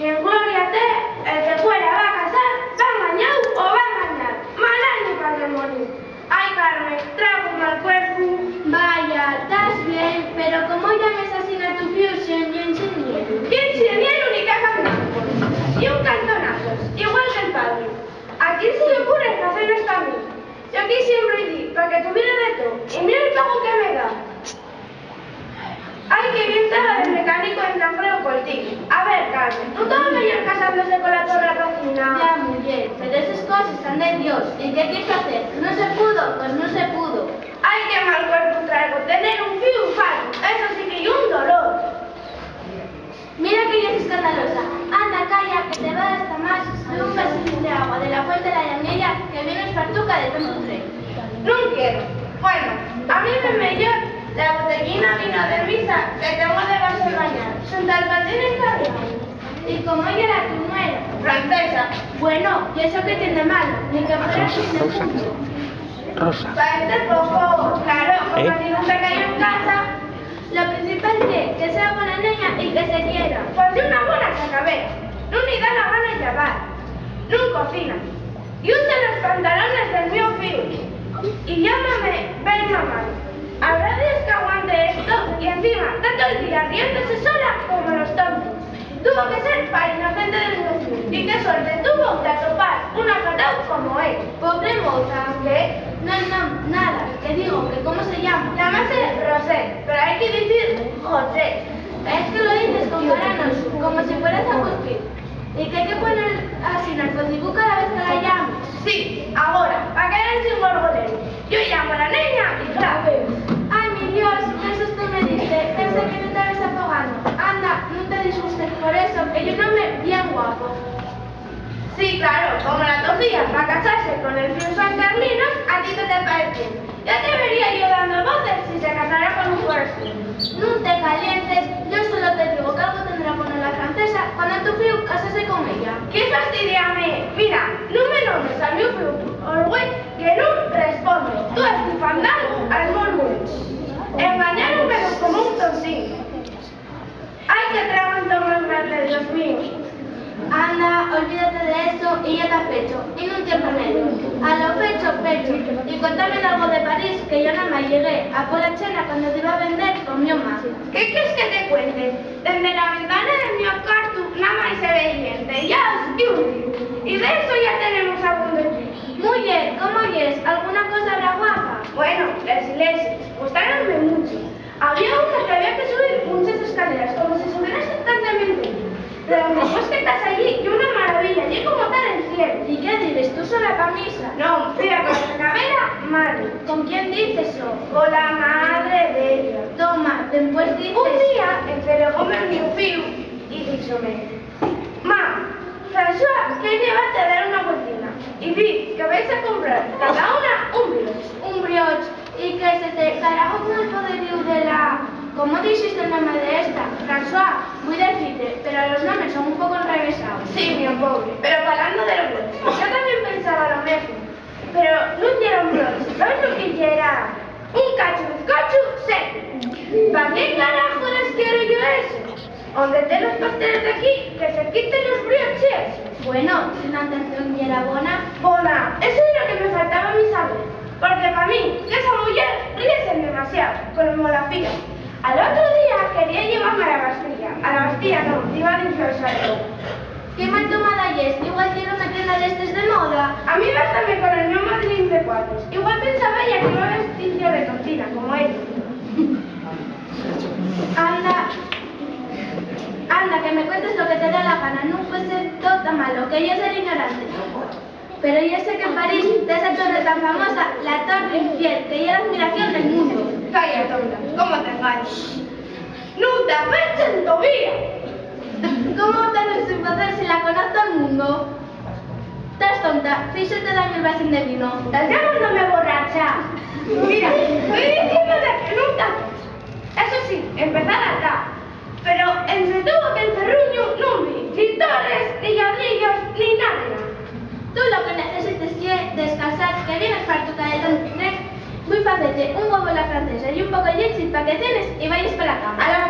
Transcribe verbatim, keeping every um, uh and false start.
En gloria te, el que fuera va casar, va engañáu o va engañar. Mal añu pal demonio. Ai, Carme, traigo un mal cuerpu. Vaya, tas bien, pero ¿cómo llames asina a tu fíu si ye inxenieru? Ye inxenieru ni caza blancos, ye un cantonazos, igual que'l padre. ¿A quién se-y ocurre facer esto a mí? Yo quí siempre-y di pa que tuviera de too, y mira el pagu que me da. Ai, qué bien taba de mecánico en San Creo Coltín. A ver, Carmen, ¿nun taba meyor casándose con la to rapacina? Ya, muyer, pero eses coses son de Dios, ¿y qué quies facer? ¿Nun se pudo? Pos nun se pudo. Ai, qué mal cuerpu traigo, tener un fíu falu, eso sí que ye un dolor. Mira que yes escandalosa. Anda, calla, que te va a dar más d'un vasilín d'agua de la fuente de la Llameya que vienes fartuca de tantu tren. Nun quiero. Bueno, ábreme meyor la botellina vino de misa que tengo debaxo'l bañal, xunto al patín encarriáu. ¿Y cómo ye la tu nuera? Francesa. Bueno, ¿y eso qué tien de malo? Ni que fuera fin del mundo. Rosa. Pa este poco, claro, como ¿eh? Tiene un pequeño en casa. Lo principal ye que sea bona neña y que se quiera. Pues ye una bona sacabera. Nun-y da la gana llavar. Nun cocina. Ye un de los pantalones del mio fíu. Y llámame ben mamá. Habrá días qu'aguante esto y encima ta tol día riéndose sola como los tontos. Tuvo que ser pa inocente del mundo. Y qué suerte tuvo d'atopar un acatáu como él. Pobre moza. ¿Qué? No, no, nada. Que digo que ¿cómo se llama? Llámase Rosé, pero hai que dicir José. Es que lo dices con cara, no, como si fueras a cuspir. ¿Y qué te pone asina el Facebook cada vez que la llames? Sí, agora, pa quedar ensin gorgoleu. Yo llamo a la neña y grave. Ai, mi Dios, ¿qué susto me diste? Pensé que te tabes afogando. Anda, nun te disgustes por eso, que ye un home bien guapo. Sí, claro, como la torcía pa casase con el fíu San Carlinos, a ti que te paeció. Ya te vería yo dando voces si se casara con un forastero. Nun te calientes, yo solo te digo qu'algo tendrá bueno la francesa cuando tu fíu casase con ella. ¡Qué fastidiame! Mira, nun me nombres al mio fíu por güei, que nun respondo. Tú esti fandangu al mo lueche. Engañáronme como un tontín. Ai, qué trago entón más grande, Dios mío. Anda, olvídate de eso y ya ta fecho, y nun tien remedio. A lo fecho, fecho, y contame dalgo de París, que yo namás llegué a pola chena cuando diba vender con mi mamá. ¿Qué quies que te cuente? Dende la ventana del mio cuartu namás se ve llente, ya oscuru, y de eso ya tenemos abondo. Muyer, ¿cómo yes? ¿Alguna cosa habrá guapa? Bueno, les iglesias gustáronme mucho. Había una que había que subir muchas escaleras, como si subieras constantemente. Pero después que tas allí, ye una maravilla, ye como tar en cielo. ¿Y qué dices, tú sola pa misa? No, fui a con la cabera madre. ¿Con quién dices eso? Con la madre d'ella. Toma, dempués dices. Un día, encelegóme el mio fíu y díxome: Ma, François quier llevate a dar una vueltina, y di que vais a comprar cada una un brioche. Un brioche. ¿Y qué es este carajo con el poderíu de la, ¿cómo dixiste el nome de esta? François, voi decite, pero los nomes son un poco enrevesaos. Sí, mio pobre, pero falando de lo bueno, yo también pensaba lo mesmo, pero nun yera un brioche, ¿sabes lo que yera? Un cachu bizcochu seco. ¿Pa qué carajo les quiero yo eso? Onde tén los pasteles d'aquí, que se quiten los brioches. Bueno, si la intención yera bona. Bona, eso ye lo que me faltaba a mí saber, porque pa mí, qu'esa muyer ríese demasiao, como la fía. Al otru día quería llevame a la Bastilla, a la Bastilla non, diba dicir al Salto. Qué mal tomada yes, igual yera una tienda d'estes de moda. A mí bástame con el mio madrín de cuadros, igual pensaba ella que iba vestida de tontina, como ella. Anda, anda, que me cuentes lo que te da la gana, nun puede ser too tan malo, que yo ser ignorante. Pero yo sé que en París ta esa torre tan famosa, la Torre Eiffel, que ye la admiración del mundo. Calla, tonta, ¿cómo t'engaño? Nun ta fechen tovía. ¿Cómo talo sin facer si la conoz tol mundo? Tas tonta, fíxate, dame el vasín de vino. Tas llamándome borracha. Mira, toi diciéndote que nun ta fecho. Eso sí, empezada ta. Pero entre too aquel terruñu nun vi ni torres, ni lladrillos, ni nada. Tú lo que necesites ye descansar, que vienes fartuca de tantu tren. Voi facete un huevo a la francesa y un poco de leche pa que cenes y vayas pa la cama. A la